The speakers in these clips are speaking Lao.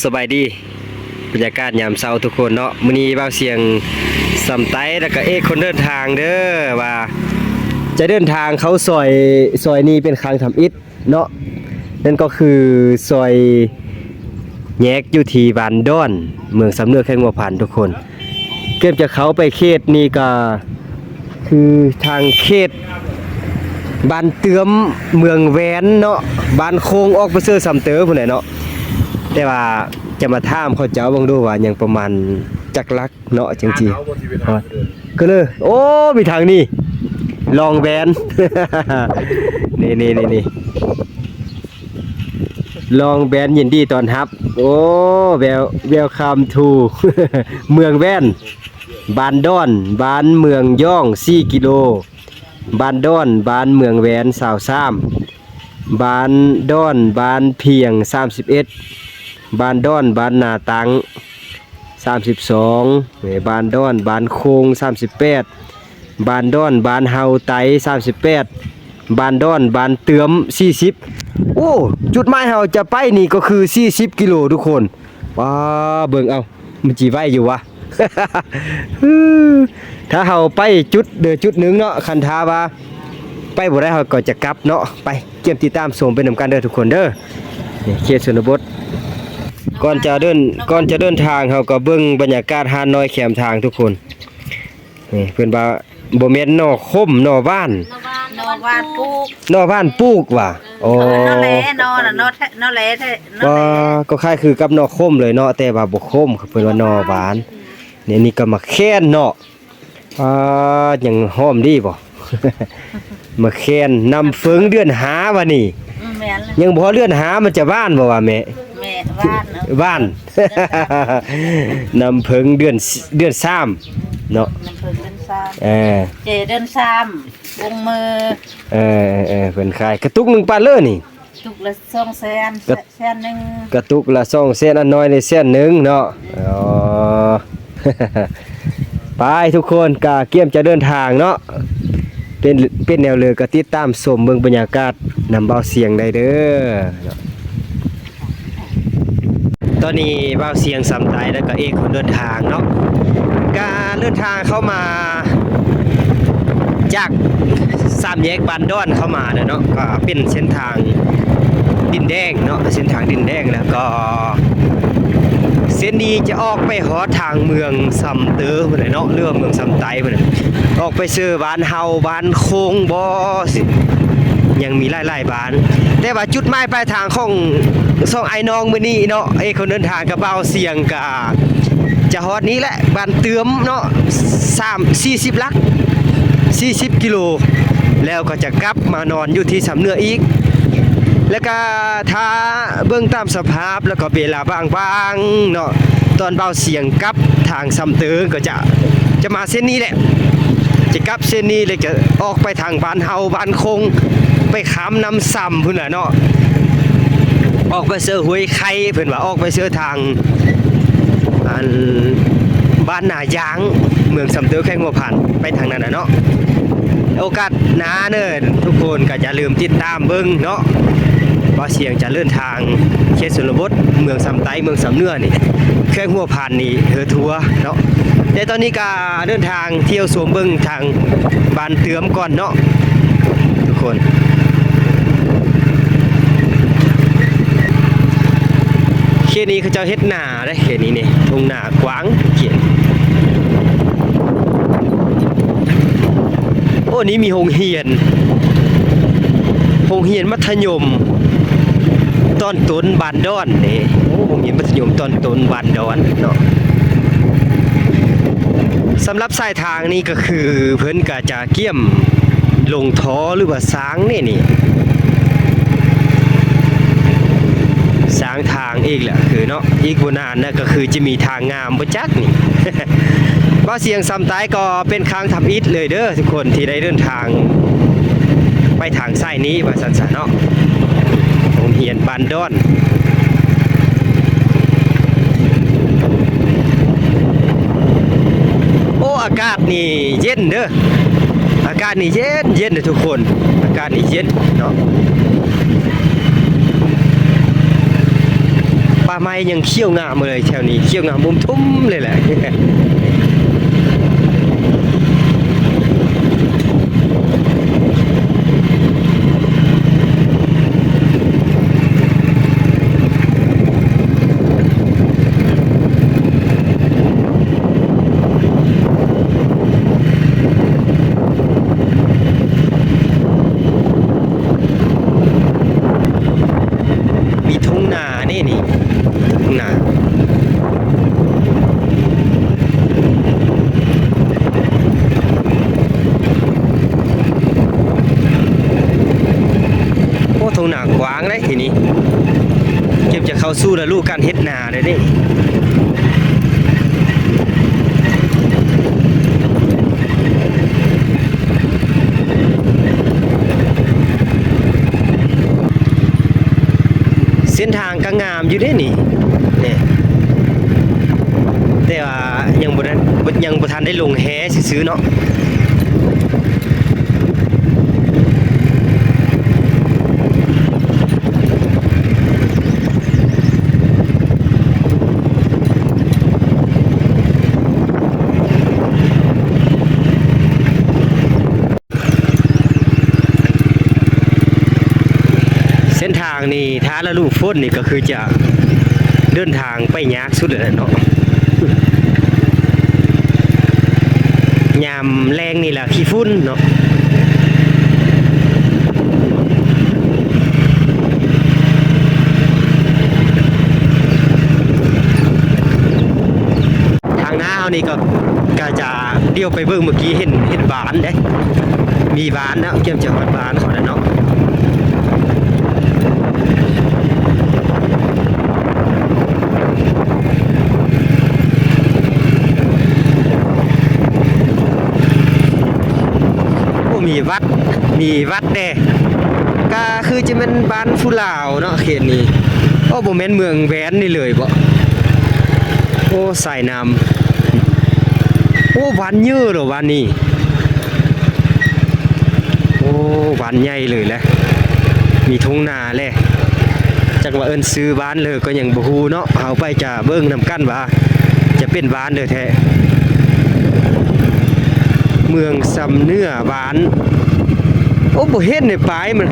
ສະບາຍດີ ບັນຍາກາດຍາມເຊົ້າທຸກຄົນເນາະ. ມື້ນີ້ບ່າວຊຽງ ສຳໄຕ ແລ້ວກະເອກຄົນເດີນທາງເດີ ວ່າຈະເດີນທາງເຂົ້າຊອຍ ຊອຍນີ້ເປັນຄັ້ງທຳອິດເນາະ. ນັ້ນກໍຄືຊອຍແຍກຢູ່ທີ່ບ້ານດອນ ເມືອງຊຳເໜືອ ແຂວງຫົວພັນທຸກຄົນ. ເກືອບຈະເຂົ້າໄປເຂດນີ້ກໍຄືທາງເຂດບ້ານເຕີມ ເມືອງແວນເນາະ ບ້ານໂຄງ ອອກໄປເຊີຊຳເຕີພຸ້ນແຫຼະເນາະ. ແຕ່ວ່າຈະມາຖາມເຂົາເຈົ້າເບິ່ງດູວ່າຍັງປະມານຈັກຫຼັກເນາະ ຈັ່ງຊິຮອດ. ກໍເລີຍ ໂອ້ ມີທາງນີ້ ລອງແວນ ນີ້ໆໆໆ ລອງແວນ ຍິນດີຕ້ອນຮັບ. ໂອ້ Wel- Welcome to ເມືອງແວນ ບ້ານດອນ ບ້ານເມືອງຢອງ ສີ່ກິໂລ, ບ້ານດອນ ບ້ານເມືອງແວນ ຊາວສາມ, ບ້ານດອນ ບ້ານພຽງ ສາມສິບເອັດ, ບ້ານດອນ ບ້ານນາຕັງ ສາມສິບສອງ, ບ້ານດອນ ບ້ານໂຄງ ສາມສິບແປດ, ບ້ານດອນ ບ້ານເຮົາໄຕ ສາມສິບແປດ, ບ້ານດອນ ບ້ານເຕີມ ສີ່ສິບ. ໂອ້ ຈຸດໝາຍເຮົາຈະໄປນີ້ກໍຄື ສີ່ສິບກິໂລທຸກຄົນ. ວ້າ ເບິ່ງເອົາ ມັນຊິໄຫວຢູ່ຫວາ? ຖ້າເຮົາໄປຈຸດເດີ ຈຸດໜຶ່ງເນາະ ຄັນຖ້າວ່າໄປບໍ່ໄດ້ ເຮົາກໍຈະກັບເນາະ. ໄປ ກຽມຕິດຕາມຊົມໄປນຳກັນເດີທຸກຄົນເດີ. ນີ້ເຂດຊົນນະບົດ. ກ່ອນຈະເດີນ ກ່ອນຈະເດີນທາງ ເຮົາກໍເບິ່ງບັນຍາກາດຮ້ານນ້ອຍແຄມທາງທຸກຄົນ. ນີ້ເພິ່ນວ່າບໍ່ແມ່ນໜໍ່ຂົມ ໜໍ່ຫວານ ໜໍ່ຫວານປູກ ໜໍ່ຫວານປູກຫວາ? ໂອ້ ໜໍ່ແລ ໜໍ່ນະ ໜໍ່ແທ້ ໜໍ່ແລແທ້ ໜໍ່ແລ. ກໍຄ້າຍຄືກັບໜໍ່ຂົມເລີຍເນາະ ແຕ່ວ່າບໍ່ຂົມ ເພິ່ນວ່າໜໍ່ຫວານ. ນີ້ ນີ້ກໍໝາກແຄນເນາະ. ອ່າ ຍັງຫອມດີບໍ່? ໝາກແຄນ ນ້ຳເຜິ້ງເດືອນຫ້າຫວານີ້? ອືມ ແມ່ນແລ້ວ ຍັງບໍ່ຮອດເດືອນຫ້າ ມັນຈະຫວານບໍ່ຫວາແມ່? ແມ່ນ ຫວານ ຫວານ. ນ້ຳເຜິ້ງເດືອນ ເດືອນສາມເນາະ ນ້ຳເຜິ້ງເດືອນສາມ ເອີ ເຈເດືອນສາມ ວົງມື ເອີ ເອີ ເພິ່ນຂາຍກະຕຸກໜຶ່ງປານເລີນີ້? ຕຸກລະສອງແສນ ກະ ແສນໜຶ່ງ ກະຕຸກລະສອງແສນ ອັນນ້ອຍນີ້ແສນໜຶ່ງເນາະ. ອໍ ໄປທຸກຄົນ ກະກຽມຈະເດີນທາງເນາະ. ເປັນ ເປັນແນວເລີກໍຕິດຕາມຊົມເບິ່ງບັນຍາກາດນຳບ່າວຊຽງໄດ້ເດີ. ຕອນນີ້ບ່າວຊຽງ ສຳໄຕ ແລ້ວກໍເອກຄົນເດີນທາງເນາະ ກະເດີນທາງເຂົ້າມາຈາກສາມແຍກບ້ານດອນເຂົ້າມາເດີເນາະ ກໍເປັນເສັ້ນທາງດິນແດງເນາະ ເສັ້ນທາງດິນແດງ. ແລ້ວກໍເສັ້ນນີ້ຈະອອກໄປຮອດທາງເມືອງຊຳເຕີພຸ້ນແຫຼະເນາະ ຫຼືວ່າເມືອງຊຳໄຕພຸ້ນແຫຼະ ອອກໄປເຊີບ້ານເຮົາ ບ້ານໂຄງບໍ ຊິ ຍັງມີຫຼາຍໆບ້ານ. ແຕ່ວ່າຈຸດໝາຍປາຍທາງຂອງສອງອ້າຍນ້ອງມື້ນີ້ເນາະ ເອກຄົນເດີນທາງກັບບ່າວຊຽງກະຈະຮອດນີ້ແຫຼະ ບ້ານເຕີມເນາະ ສາມ ສີ່ສິບຫຼັກ ສີ່ສິບກິໂລ ແລ້ວກໍຈະກັບມານອນຢູ່ທີ່ຊຳເໜືອອີກ. ແລ້ວກະຖ້າເບິ່ງຕາມສະພາບ ແລ້ວກໍເວລາບາງໆເນາະ ຕອນບ່າວຊຽງກັບທາງຊຳເຕີກໍຈະ ຈະມາເສັ້ນນີ້ແຫຼະ ຈະກັບເສັ້ນນີ້ ແລ້ວຈະອອກໄປທາງບ້ານເຮົາ ບ້ານຄົງ ໄປຂ້າມນ້ຳຊຳພຸ້ນແຫຼະເນາະ ອອກໄປເຊີຫ້ວຍໄຂ່ ເພິ່ນວ່າອອກໄປເຊີທາງ ອັນ ບ້ານນາຢາງ ເມືອງຊຳເຕີ ແຂວງຫົວພັນ ໄປທາງນັ້ນນະເນາະ. ໂອກາດໜ້າເນີ ທຸກຄົນກໍຢ່າລືມຕິດຕາມເບິ່ງເນາະ ບ່າວຊຽງຈະເດີນທາງເຂດຊົນນະບົດ ເມືອງຊຳໃຕ້ ເມືອງຊຳເໜືອນີ້ ແຂວງຫົວພັນນີ້ ເຮີທົວເນາະ. ແຕ່ຕອນນີ້ກໍເດີນທາງທ່ຽວຊົມເບິ່ງທາງບ້ານເຕີມກ່ອນເນາະ ທຸກຄົນ. ເຂດນີ້ເຂົາເຈົ້າເຮັດນາເດ້ ເຂດນີ້ນີ້ ທົ່ງນາກວ້າງເຂດ. ໂອ້ ນີ້ມີໂຮງຮຽນ ໂຮງຮຽນມັດທະຍົມຕອນຕົ້ນບ້ານດອນນີ້. ໂອ້ ໂຮງຮຽນມັດທະຍົມຕອນຕົ້ນບ້ານດອນເນາະ. ສຳລັບສາຍທາງນີ້ກໍຄືເພິ່ນກໍຈະກຽມລົງທໍ່ ຫຼືວ່າສ້າງນີ້ນີ້ ສ້າງທາງອີກແຫຼະຄືເນາະ. ອີກບໍ່ນານນະ ກໍຄືຈະມີທາງງາມບໍ່ຈັກນີ້. ບ່າວຊຽງຊຳໃຕ້ກໍເປັນຄັ້ງທຳອິດເລີຍເດີທຸກຄົນ ທີ່ໄດ້ເດີນທາງໄປທາງສາຍນີ້ວ່າຊັ້ນຊະເນາະ. ໂຮງຮຽນບ້ານດອນ. ໂອ້ ອາກາດນີ້ເຢັນເດີ ອາກາດນີ້ເຢັນໆເດີທຸກຄົນ ອາກາດນີ້ເຢັນເນາະ. ປ ປ່າໄມ້ຍັງຂຽວງາມເລີຍ ແຖວນີ້ຂຽວງາມອຸ້ມທຸ່ມເລີຍແຫຼະ. ມີທົ່ງນາເດ້ນີ້ ທົ່ງນາ. ໂອ້ ທົ່ງນາກວ້າງເດ້ທີນີ້ ເກືອບຈະເຂົ້າສູ່ລະດູການເຮັດນາແລ້ວເດ້. ເສັ້ນທາງກໍງາມຢູ່ເດ້ນີ້ ນີ້ ແຕ່ວ່າຍັງບໍ່ໄດ້ ຍັງບໍ່ທັນໄດ້ລົງແຮ່ຊື່ໆເນາະ. ເສັ້ນທາງນີ້ ຖ້າລະດູຝົນນີ້ກໍຄືຈະເດີນທາງໄປຍາກສຸດແລ້ວເນາະ. ຍາມແລງນີ້ລະຂີ້ຝຸ່ນເນາະ. ທາງໜ້າເຮົານີ້ກໍ ກະຈະດຽວໄປເບິ່ງ ເມື່ອກີ້ເຫັນ ເຫັນບ້ານເດ້ ມີບ້ານເນາະ ກຽມຈະຮອດບ້ານເຂົາແລ້ວເນາະ. ໂອ້ ມີວັດ ມີວັດເດ້ ກະຄືຈະແມ່ນບ້ານຜູ້ລາວເນາະ ເຂດນີ້. ໂອ້ ບໍ່ແມ່ນເມືອງແວນນີ້ເລີຍບໍ? ໂອ້ ສາຍນ້ຳ ໂອ້ ບ້ານເຍີ້ເນາະ ບ້ານນີ້. ໂອ້ ບ້ານໃຫຍ່ເລີຍແຫຼະ ມີທົ່ງນາແຫຼະ. ຈັກວ່າເອີ້ນຊື່ບ້ານເລີກໍຍັງບໍ່ຮູ້ເນາະ. ເຮົາໄປຈະເບິ່ງນຳກັນວ່າຈະເປັນບ້ານເດີແທ້. ເມືອງຊຳເໜືອບ້ານ ໂອ້ ບໍ່ເຫັນໃນປ້າຍ ມັນ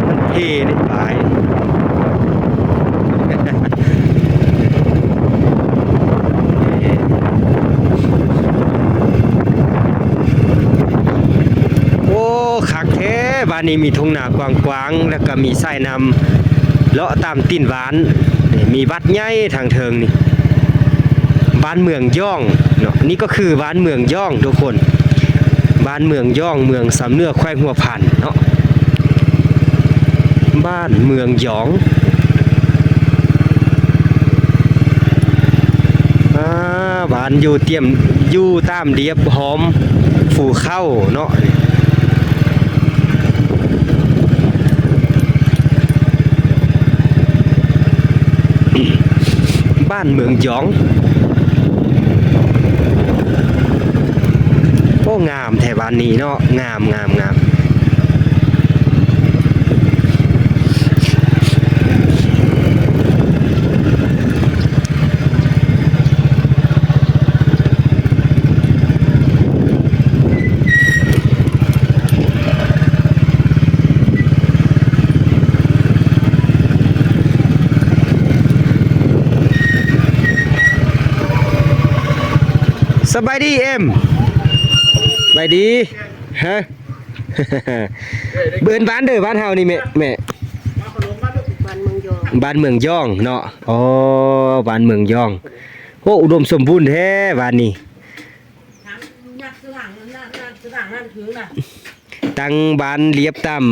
ມັນເພໃນປ້າຍ. ໂອ້ ຄັກແທ້ ບ້ານນີ້ມີທົ່ງນາກວ້າງໆ ແລ້ວກໍມີສາຍນ້ຳເລາະຕາມຕີນບ້ານ. ນີ້ມີວັດໃຫຍ່ທາງເທິງນີ້ ບ້ານເມືອງຢອງເນາະ. ນີ້ກໍຄືບ້ານເມືອງຢອງທຸກຄົນ ບ້ານເມືອງຢອງ ເມືອງຊຳເໜືອ ແຂວງຫົວພັນເນາະ. ບ້ານເມືອງຢອງ ອາ ບ້ານຢູ່ຕຽມ ຢູ່ຕາມລຽບຫ້ອມພູເຂົາເນາະ. ບ້ານເມືອງຢອງ ໂອ້ ງາມແທ້ບ້ານນີ້ເນາະ ງາມ ງາມ ງາມ. ສະບາຍດີເອັມ ສະບາຍດີ ຮະ ເອີ້ນບ້ານເດີ ບ້ານເຮົານີ້ແມ່ ແມ່ ບ້ານເມືອງຢອງ ບ້ານເມືອງຢອງເນາະ. ອໍ ບ້ານເມືອງຢອງ ໂອ້ ອຸດົມສົມບູນແທ້ບ້ານນີ້. ຕັ້ງບ້ານລຽບຕາມ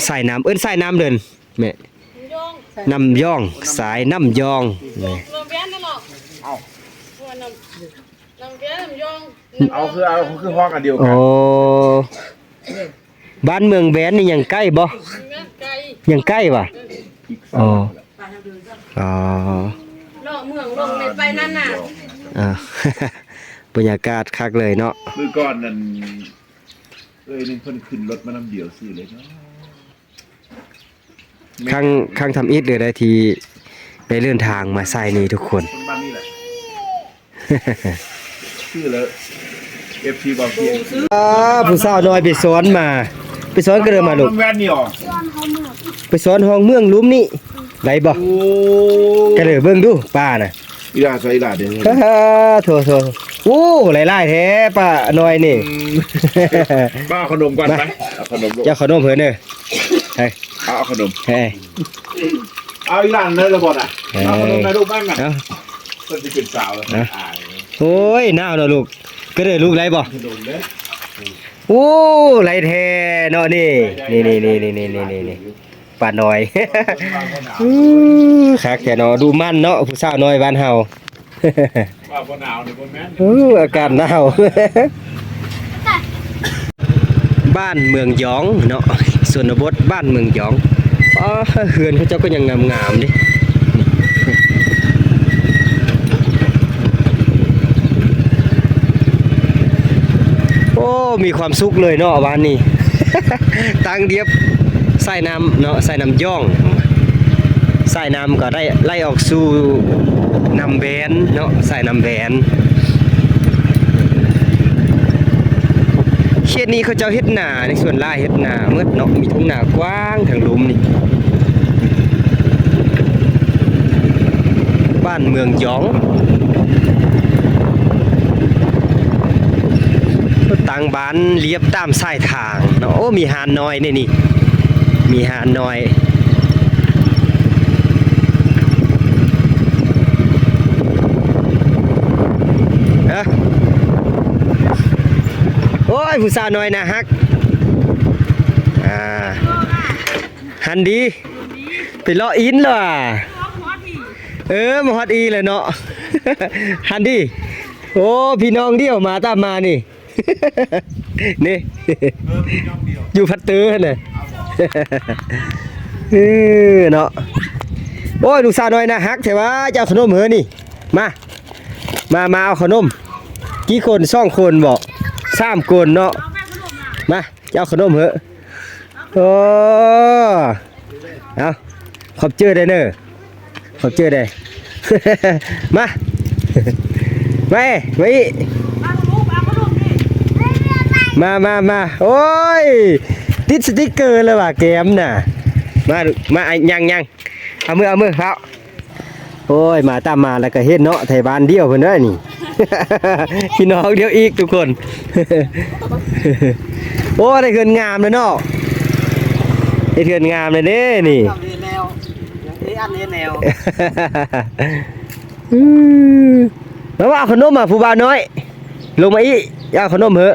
ສາຍນ້ຳ ເອີ້ນສາຍນ້ຳເດີ ແມ່ ນ້ຳຢອງ ສາຍນ້ຳຢອງ ແມ່ ເອົາ ເອົາ ຄືເອົາ ຄືຮ້ອງອັນດຽວກັນ. ໂອ້ ບ້ານເມືອງແວນນີ້ຍັງໃກ້ບໍ່? ຍັງໃກ້ຫວາ? ອໍ ອໍ ເລາະເມືອງລົງໄປນັ້ນນະ. ອ່າ ບັນຍາກາດຄັກເລີຍເນາະ. ມື້ກ່ອນນັ້ນ ເອີຍໜຶ່ງເພິ່ນຂຶ້ນລົດມານຳດຽວຊື່ເລີຍເນາະ. ຄັ້ງ ຄັ້ງທຳອິດເລີຍໄດ໋ທີ່ ໄດ້ເດີນທາງມາໃສ່ນີ້ທຸກຄົນ ບ້ານນີ້ແຫຼະ ຊື່ແລ້ວ ເອັຟຊີ ບໍ່ເກງ ອ່າ ຜູ້ສາວນ້ອຍໄປສອນມາ ໄປສອນກະເລີມາລູກ ແວ່ນນີ້ຫວາ ໄປສອນຮອງເມືອງລຸ່ມນີ້ ໄດ້ບໍ່? ໂອ້ ກະເລີເບິ່ງດູ ປານະ ອີຫຼ້າໃສ່ອີຫຼ້າເດ້ ໂທ້ໆ ໂອ້ ຫຼາຍໆແທ້ ປ້ານ້ອຍນີ້ ອືມ ປ້າເອົາຂະໜົມກ່ອນ ໄປ ເອົາຂະໜົມ ເອົາຂະໜົມເພິ່ນເດີ ເອົາຂະໜົມ ເອົາອີຫຼ້າເດີລະບໍ່ນະ ເອົາຂະໜົມໃຫ້ລູກມັນນະ ເອົາ ເພິ່ນຊິເປັນສາວແລ້ວ ອາຍ ໂອ້ຍ ໜາວເນາະລູກ ກະເດີລູກໄດ້ບໍ່? ໂອ້ ຫຼາຍແທ້ເນາະນີ້ ນີ້ໆ ປ້ານ້ອຍ ຄັກແທ້ເນາະ ດຸໝັ່ນເນາະ ຜູ້ສາວນ້ອຍບ້ານເຮົາ ວ່າບໍ່ໜາວນີ້ບໍ່ແມ່ນ ໂອ້ ອາກາດໜາວ ບ້ານເມືອງຢອງເນາະ ຊົນນະບົດບ້ານເມືອງຢອງ ອໍ ເຮືອນເຂົາເຈົ້າກໍຍັງງາມໆເດ້ ໂອ້ ມີຄວາມສຸກເລີຍເນາະບ້ານນີ້ ຕັ້ງລຽບສາຍນ້ຳເນາະ ສາຍນ້ຳຢອງ ສາຍນ້ຳກໍໄດ້ໄຫຼອອກສູ່ນ້ຳແບນເນາະ ສາຍນ້ຳແບນ ເຂດນີ້ເຂົາເຈົ້າເຮັດນາ ໃນສ່ວນຫຼາຍເຮັດນາໝົດເນາະ ມີທົ່ງນາກວ້າງທາງລຸ່ມນີ້ ບ້ານເມືອງຢອງ ຕັ້ງບ້ານລຽບຕາມສາຍທາງເນາະ ໂອ້ ມີຮ້ານນ້ອຍເດ້ນີ້ ມີຮ້ານນ້ອຍ ເອີ ໂອ້ຍ ຜູ້ສາວນ້ອຍໜ້າຮັກ ອ່າ ຫັ້ນດີ ໄປເລາະອິນແລ້ວຫວາ ເອີ ມາຮອດອີແລ້ວເນາະ ຫັ້ນດີ ໂອ້ ພີ່ນ້ອງດຽວ ມາຕາມມານີ້ ນີ້ ເອີ ພີ່ນ້ອງດຽວ ຢູ່ພັດເຕີຫັ້ນນະ ເອີ ເນາະ ໂອ້ຍ ລູກສາວນ້ອຍໜ້າຮັກແທ້ຫວາ ຈະເອົາຂະໜົມເຮີນີ້ ມາ ມາ ມາເອົາຂະໜົມ ກີ່ຄົນ ສອງຄົນບໍ ສາມຄົນເນາະ ມາ ຈະເອົາຂະໜົມເຮີ ໂອ້ ເອົາ ຂອບໃຈເດີ ຂອບໃຈເດີ ມາ ມາເອ ມາອີກ ມາ ມາ ມາ ໂອ້ຍ ຕິດສະຕິກເກີແລ້ວຫວາ ແກ້ມນະ ມາ ມາ ຍັງ ຍັງ ເອົາມື ເອົາມື ເອົາ ໂອ້ຍ ມາຕາມມາແລ້ວກໍເຫັນເນາະ ໄທບ້ານດຽວເພິ່ນເດີນີ້ ພີ່ນ້ອງດຽວອີກທຸກຄົນ ໂອ້ ໄດ້ເຮືອນງາມແລ້ວເນາະ ໄດ້ເຮືອນງາມແລ້ວເດ້ນີ້ ເຮັດແນວ ເຮັດອັນເຮັດແນວ ອື ມາວ່າເອົາຂະໜົມມາ ຜູ້ບ່າວນ້ອຍ ລົງມາອີກ ເອົາຂະໜົມເຮີ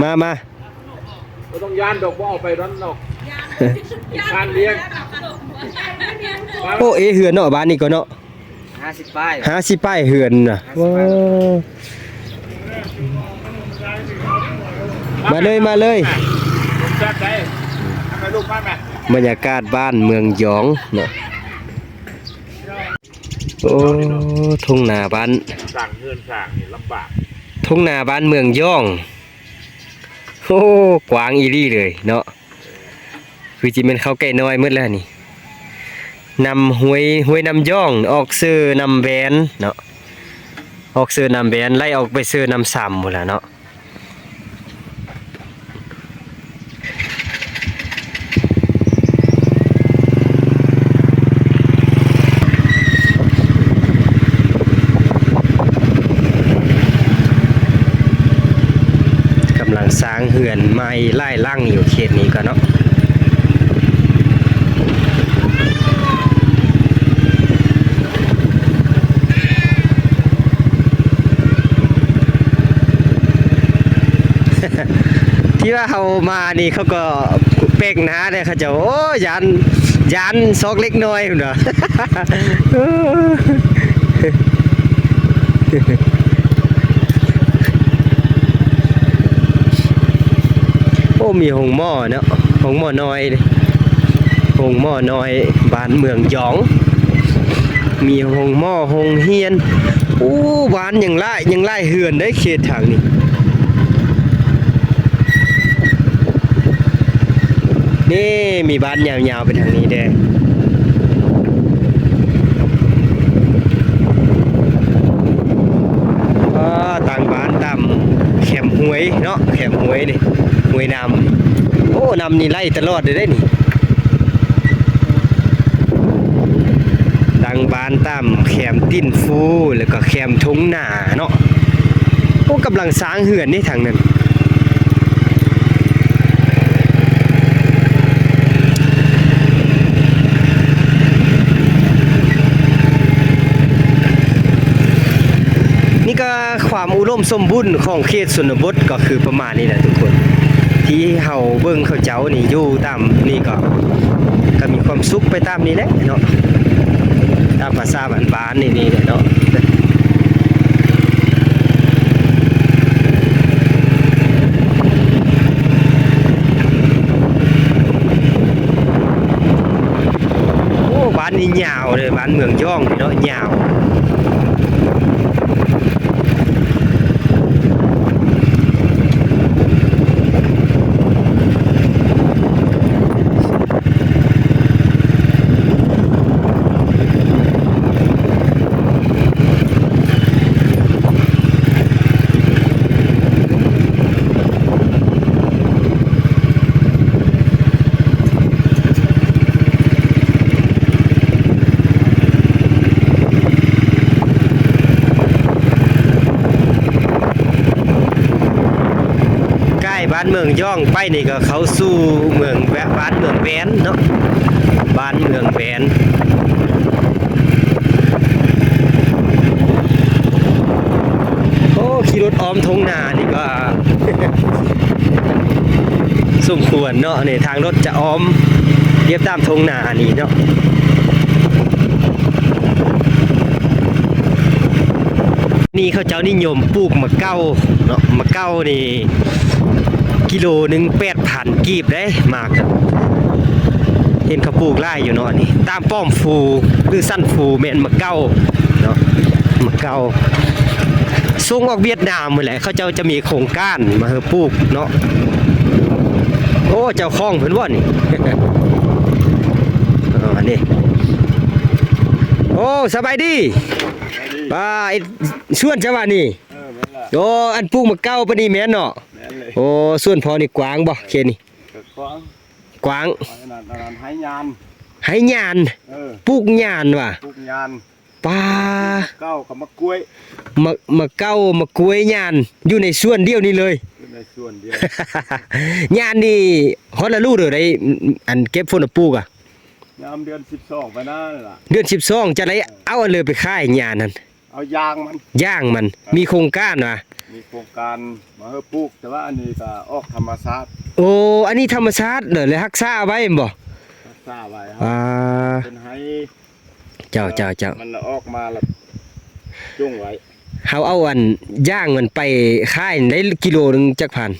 ມາ ມາ ບໍ່ຕ້ອງຢ້ານດອກ ບໍ່ເອົາໄປນັ້ນດອກ ຢ້ານ ຢ້ານລ້ຽງ ໂອ້ ເອເຮືອນເນາະ ບ້ານນີ້ກໍເນາະ ຫ້າສິບປາຍ ຫ້າສິບປາຍເຮືອນນະ ຫ້າສິບປາຍ ມາເລີຍ ມາເລີຍ ແຊບໃດ ເອົາໄປລູກມາແມ່ ບັນຍາກາດບ້ານເມືອງຢອງເນາະ ໂອ້ ທົ່ງນາບ້ານ ສ້າງເຮືອນສ້າງນີ້ລຳບາກ ທົ່ງນາບ້ານເມືອງຢອງ ໂອ້ ກວ້າງອີ່ຫຼີເລີຍເນາະ ຄືຊິແມ່ນເຂົ້າໃກ້ນ້ອຍໝົດແລ້ວນີ້ ນ້ຳຫ້ວຍ ຫ້ວຍນ້ຳຢອງ ອອກເຊີນ້ຳແບນເນາະ ອອກເຊີນ້ຳແບນ ໄຫຼອອກໄປເຊີນ້ຳຊຳພຸ້ນລະເນາະ. ກຳລັງສ້າງເຮືອນໃໝ່ຫຼາຍຫຼັງຢູ່ເຂດນີ້ກໍເນາະ. ທີ່ວ່າເຮົາມານີ້ ເຂົາກໍແປກໜ້າເດ້ ເຂົາເຈົ້າ ໂອ້ ຢ້ານ ຢ້ານຊອກເລັກນ້ອຍພຸ້ນວ່າ. ໂອ້ ມີໂຮງໝໍເນາະ ໂຮງໝໍນ້ອຍເດ້ ໂຮງໝໍນ້ອຍບ້ານເມືອງຢອງ ມີໂຮງໝໍ ໂຮງຮຽນ ໂອ້ ບ້ານຍັງຫຼາຍ ຍັງຫຼາຍເຮືອນເດ້ເຂດທາງນີ້. ນີ້ ມີບ້ານຍາວໆໄປທາງນີ້ເດ້. ເນາະ ແຄມຫ້ວຍນີ້ ຫ້ວຍນ້ຳ. ໂອ້ ນ້ຳນີ້ໄຫຼຕະຫຼອດເລີຍເດ້ນີ້ ຕັ້ງບ້ານຕາມແຄມຕີນພູ ແລ້ວກໍແຄມທົ່ງນາເນາະ. ໂອ້ ກຳລັງສ້າງເຮືອນນີ້ທາງນັ້ນ. ນີ້ກໍຄວາມອຸດົມສົມບູນຂອງເຂດຊົນນະບົດ ກໍຄືປະມານນີ້ແຫຼະທຸກຄົນ ທີ່ເຮົາເບິ່ງເຂົາເຈົ້ານີ້ຢູ່ຕາມນີ້ ກໍ ກໍມີຄວາມສຸກໄປຕາມນີ້ແຫຼະເນາະ ຕາມພາສາບ້ານໆ ນີ້ ນີ້ແຫຼະເນາະ. ໂອ້ ບ້ານນີ້ຍາວເດ້ ບ້ານເມືອງຢອງນີ້ເນາະ ຍາວ. ກາຍບ້ານເມືອງຢອງໄປນີ້ກໍເຂົ້າສູ່ເມືອງແວະ ບ້ານເມືອງແວນເນາະ ບ້ານເມືອງແວນ. ໂອ້ ຂີ່ລົດອ້ອມທົ່ງນານີ້ກໍສົມຄວນເນາະ ນີ້ທາງລົດຈະອ້ອມລຽບຕາມທົ່ງນານີ້ເນາະ. ນີ້ເຂົາເຈົ້ານິຍົມປູກໝາກເກົ້າເນາະ ໝາກເກົ້ານີ້ກິໂລໜຶ່ງແປດພັນກີບເດ້ ໝາກ ເຫັນເຂົາປູກຫຼາຍຢູ່ເນາະ. ນີ້ຕາມປ້ອມພູ ຫຼື ສັນພູແມ່ນໝາກເກົ້າເນາະ ໝາກເກົ້າ ສົ່ງອອກຫວຽດນາມພຸ້ນແຫຼະ ເຂົາເຈົ້າຈະມີໂຄງການມາໃຫ້ປູກເນາະ. ໂອ້ ເຈົ້າຂອງເພິ່ນບໍ່ນີ້ ອໍ ນີ້ ໂອ້ ສະບາຍດີ ປ້າ ເຮັດສວນເຈົ້າຫວານີ້? ເອີ ແມ່ນລະ ໂອ້ ອັນປູກໝາກເກົ້າປານນີ້ແມ່ນເນາະ? ແມ່ນເລີຍ ໂອ້ ສວນພໍ່ນີ້ກວ້າງບໍ່ ເຂດນີ້? ກໍກວ້າງ ກວ້າງ ອັນນັ້ນ ອັນນັ້ນໄຮ່ຍານ ໄຮ່ຍານ ເອີ ປູກຍານຫວາ? ປູກຍານ ປ້າ ເກົ້າກັບໝາກກ້ວຍ ໝາກ ໝາກເກົ້າ ໝາກກ້ວຍ ຍານ ຢູ່ໃນສວນດຽວນີ້ເລີຍ ຢູ່ໃນສວນດຽວ. ຍານນີ້ຮອດລະດູເດີ ໄດ້ ອັນເກັບຝົນປູກອະ? ຍາມເດືອນສິບສອງໄປໜ້ານີ້ລະ ເດືອນສິບສອງ ຈະໄດ້ເອົາອັນເລີໄປຂາຍຍານຫັ້ນ ເອົາຢາງມັນ ຢາງມັນ ເອີ ມີໂຄງການຫວາ? ມີໂຄງການມາໃຫ້ປູກ ແຕ່ວ່າອັນນີ້ກໍອອກທຳມະຊາດ. ໂອ້ ອັນນີ້ທຳມະຊາດເດີ ແລ້ວຮັກສາເອົາໄວ້ແມ່ນບໍ່? ຮັກສາໄວ້ ອ່າ ເປັນໄຮ່ ເຈົ້າ ເຈົ້າ ເຈົ້າ ມັນລະອອກມາລະຈົ່ງໄວ້. ເຮົາເອົາອັນຢາງມັນໄປຂາຍໄດ້ກິໂລໜຶ່ງຈັກພັນ?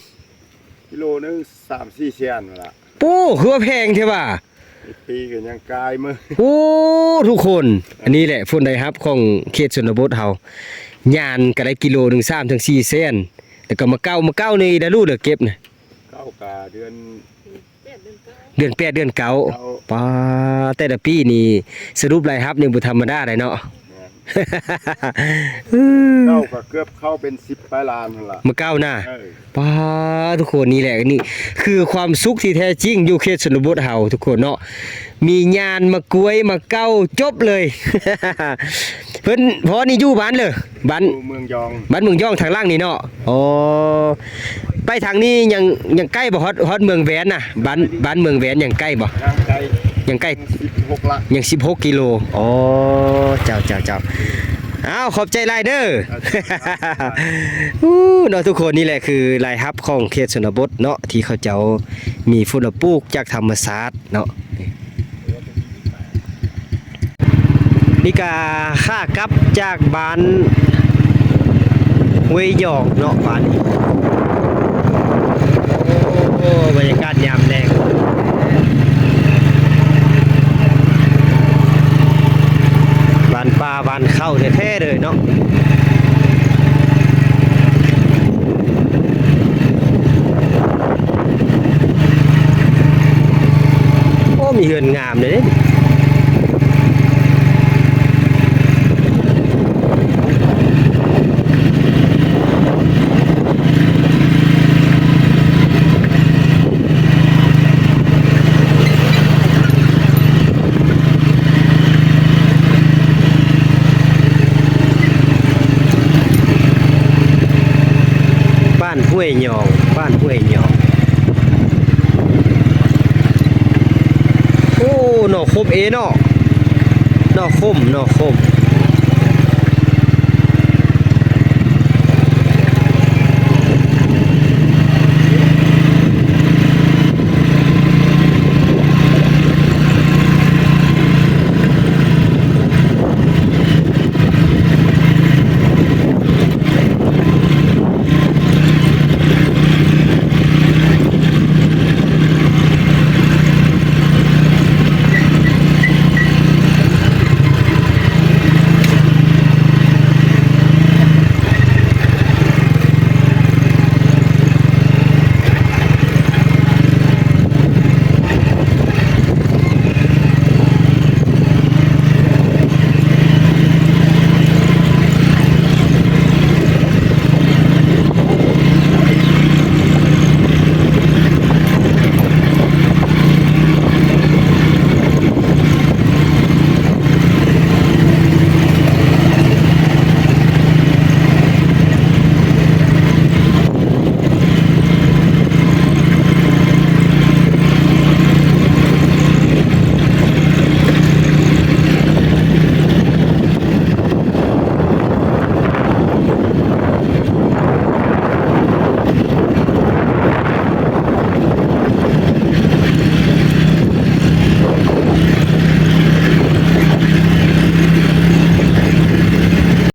ກິໂລໜຶ່ງສາມສີ່ແສນພຸ້ນລະ. ໂອ້ ຄືວ່າແພງແທ້ຫວາ? ປີກໍຍັງກາຍມື້ ໂອ້ ທຸກຄົນ ອັນນີ້ແຫຼະຜົນໄດ້ຮັບຂອງເຂດຊົນນະບົດເຮົາ ຍານກໍໄດ້ກິໂລໜຶ່ງສາມເຖິງສີ່ແສນ ແລ້ວກໍໝາກເກົ້າ ໝາກເກົ້ານີ້ໄດ້ຮູ້ເລີເກັບນະ? ເກົ້າກະເດືອນ ເດືອນແປດ ເດືອນເກົ້າ ເກົ້າ ປ້າ ແຕ່ລະປີນີ້ສະຫຼຸບລາຍຮັບນີ້ບໍ່ທຳມະດາໃດເນາະ. ແມ່ນ ເກົ້າກໍເກືອບເຂົ້າເປັນສິບປາຍລ້ານຫັ້ນລະ ມື້ເກົ້ານະ. ເອີ ປ້າ ທຸກຄົນ ນີ້ແຫຼະ ນີ້ຄືຄວາມສຸກທີ່ແທ້ຈິງຢູ່ເຂດຊົນນະບົດເຮົາທຸກຄົນເນາະ ມີຍານ ໝາກກ້ວຍ ໝາກເກົ້າ ຈົບເລີຍ. ເພິ່ນ ພໍ່ນີ້ຢູ່ບ້ານເລີ ບ້ານ ຢູ່ເມືອງຢອງ ບ້ານເມືອງຢອງທາງຫຼັງນີ້ເນາະ. ອໍ ໄປທາງນີ້ຍັງ ຍັງໃກ້ບໍ່? ຮອດ ຮອດເມືອງແວນນະ ບ້ານ ບ້ານເມືອງແວນຍັງໃກ້ບໍ່? ຍັງໄກ ຍັງໄກ ຍັງສິບຫົກລະ ຍັງສິບຫົກກິໂລ. ອໍ ເຈົ້າ ເຈົ້າ ເຈົ້າ ອ້າວ ຂອບໃຈຫຼາຍເດີ. ອູ້ ເນາະ ທຸກຄົນ ນີ້ແຫຼະຄືລາຍຮັບຂອງເຂດຊົນນະບົດເນາະ ທີ່ເຂົາເຈົ້າມີຝຸ່ນລະປູກຈາກທຳມະຊາດເນາະ. ນີ້ກະຂາກັບຈາກບ້ານຫ້ວຍຢອງເນາະ ບ້ານນີ້. ໂອ້ ບັນຍາກາດຍາມແລງ ບ້ານປ່າບ້ານເຂົາແທ້ໆເລີຍເນາະ. ໂອ້ ມີເຮືອນງາມເດ້. ໂອ້ ຫ້ວຍຫຍອງ ບ້ານຫ້ວຍຫຍອງ. ໂອ້ ໜໍ່ຂົມເອເນາະ ໜໍ່ຂົມ ໜໍ່ຂົມ.